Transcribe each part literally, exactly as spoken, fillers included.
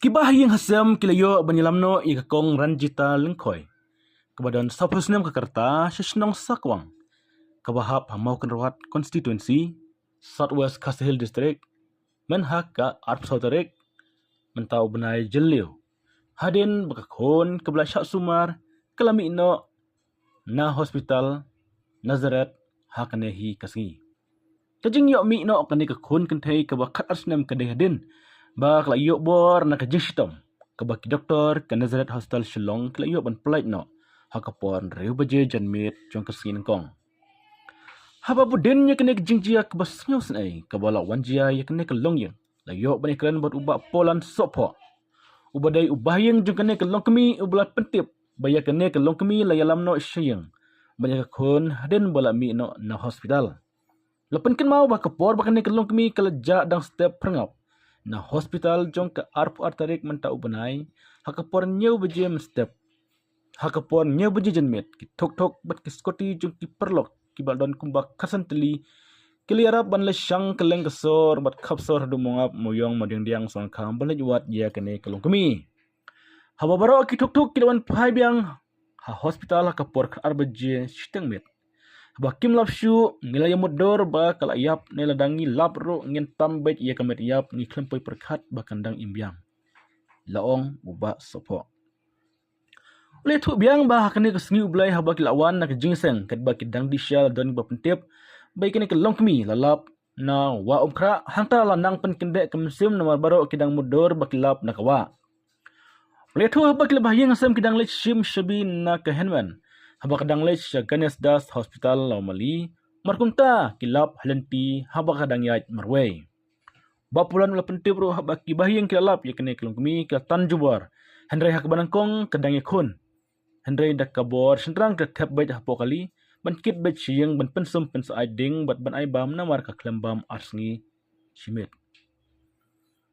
Ki bahaïing hasem ki la ïoh ban ïalam noh ïa ka kong Ranjita Lyngkhoi, kaba don sawphew snem ka rta, sha shnong Sakwang, kaba hap ha Mawkynrew Constituency, South West Khasi Hills District, mynha ka arphew saw tarik mynta u bnai Jylliew, hadien ba ka khun kaba la shah sumar ka la mih noh na hospital Nazareth ha kane hi ka sngi. Ka jingïoh mih noh kane ka khun kynthei kaba khatar snem ka dei hadien ba ka la ïoh bor na ka jingshitom kaba ki doktor ka Nazareth Hospital Shillong ki la ïoh ban pyllait noh ha ka por hynriew baje janmiet jong ka sngi nyngkong. Haba bud ïa kane ka jingjia kaba sngewsynei kaba la wan jia ïa kane ka longïing, la ïoh ban ïakren bad u Bah Polan Sohphoh, uba dei u bahaïing jong kane ka longkmie, uba la pyntip ba ïa kane ka longkmie la ïalam noh sha ïing bad ïa ka khun hadien ba la mih noh na hospital. La pynkynmaw ba ka por ba kane ka longkmie ka la jah dang step phyrngap na hospital jong ka arphew ar tarik mynta u bnai, ha ka por hynñiew baje mynstep, ha ka por hynñiew baje janmiet, ki thuk thuk bad ki scooty jong ki paralok kiba la don kumba khatsan tylli ki la ïarap ban leit shang kylleng ka sor bad khap sor haduh Mawngap, Mawiong, Mawdiangdiang, Sohryngkham ban leit wad ïa kane ka longkmie. Haba baroh ki thuk thuk ki la wan phai biang ha hospital ha ka por khatar baje shiteng miet. Haba kim lap shuh, ngi la ïa mutdur ba ka la ïap, ne lada ngi lap ruh ngin tam beit ïa ka met ïap, ngi khlem poi pyrkhat ba kan dang im biang, la ong u Bah Sohphoh. U la ïathuh biang ba ha kane ka sngi U Blei haba ki la wan na ka jingïaseng, katba ki dang dih sha la don kiba pyntip ba ïa kane ka longkmie la lap na Wah Umkhrah, hangta la nang pynkyndeh ka mynsiem namar baroh ki dang mutdur ba ki lap na ka wah. U la ïathuh haba ki la bahaïing hasem ki dang leit shim shabi na ka hynmen, haba ka dang leit sha Ganesh Das Hospital Lawmali, mar kumta ki lap ha lynti haba ka dang ïaid marwei. Bah Polan u la pyntip ruh haba ki bahaïing ki la lap ïa kane ka longkmie ki la tan jubor, hynrei ha kaba nyngkong ka dang ïakhun. Hynrei da ka bor shynrang ka thep beit hapoh kali ban kit beit sha ïing ban pynsum pynsyaid ding bad ban ai bam namar ka khlem bam ar sngi shi miet.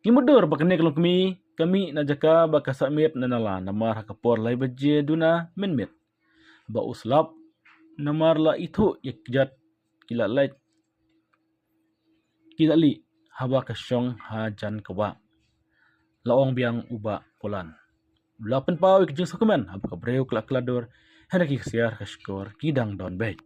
Ngi mutdur ba kane ka longkmie ka mih na jaka ba ka sah miet na nala namar ha ka por lai baje duna mynmiet ba u slap namar la ithuh ïa ki jait ki la leit ki la lih haba ka shong hajan ka wah, la ong biang u Bah Polan. U la pynpaw ïa ka jingsngewkmen haba ka briew ka la kylla dur, hynrei ki ksiar ka shkor ki dang don beit.